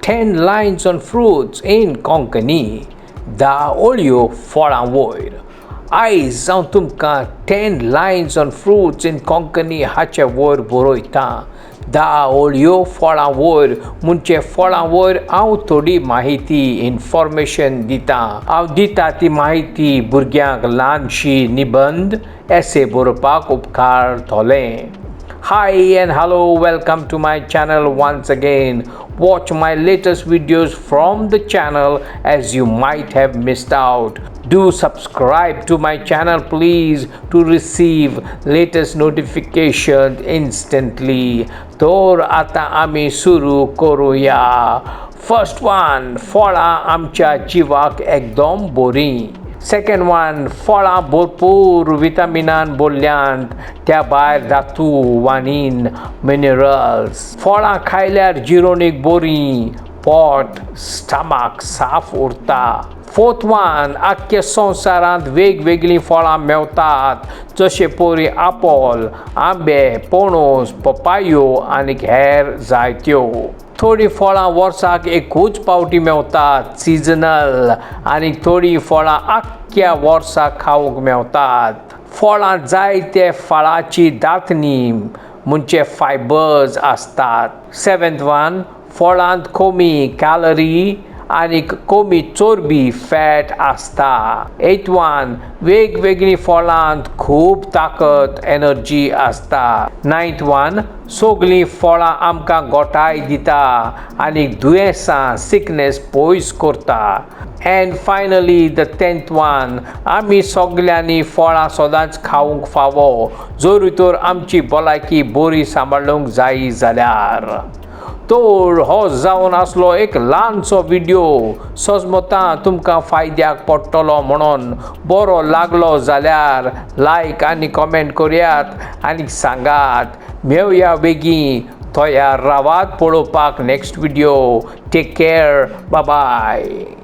10 lines on fruits in Konkani, 10 ओळयो फळां वयर. आयज हांव तुमकां 10 lines on fruits in Konkani हाचे वयर बरयतां. 10 ओळयो फळां वयर म्हणजे फळां वयर हांव थोडी माहिती, इन्फॉर्मेशन दितां. हांव दिता ती माहिती भुरग्यांक ल्हानशी निबंद, एसे बरोवपाक उपकारतलें. Hi and hello, welcome to my channel once again. Watch my latest videos from the channel as you might have missed out. Do subscribe to my channel, please, to receive latest notifications instantly. तर आता आमी सुरू करूया. First one, फळां आमच्या जिवाक एकदम बरीं. सेकंड वन, फळां भरपूर विटामिनान भरल्यांत, त्या भायर धातू, वानीन, मिनरल्स. फळां खायल्यार जिरोणीक बरीं, पोट, स्टमक साफ उरता. फोर्थ वन, आख्ख्या संवसारांत वेगवेगळीं फळां मेवतात, जशे परी आपोल, आंबे, पणस, पपायो आनी हेर जायत्यो. थोडीं फळां वर्साक एकूच पावटी मेवतात, सिजनल, आनी थोडीं फळां आख्ख्या वर्साक खावंक मेवतात. फळां जायते फळाची दांतनी म्हणजे फायबर्स आसतात. सेवन्थ वन, फळांत कमी कॅलरी आनी कमी चरबी, फॅट आसता. एथ वन, वेगवेगळीं फळांत खूब ताकद, एनर्जी आसता. नायन्थ वन, सगळीं फळां आमकां गोठाय दिता आनी दुयेंसां, सिकनेस पयस करता. And finally, the 10th one, आमी सगल्यांनी फळां सदांच खावंक फावो, जर तर आमची भलायकी बरी सांबाळूंक जाय जाल्यार. तर हो जावन आसलो एक ल्हानसो विडियो. सजमता तुमकां फायद्याक पडटलो म्हणून. बरो लागलो जाल्यार लायक आनी कमेंट करयात आनी सांगात. मेवया बेगीन, तयार रावात पळोवपाक next video. Take care, bye.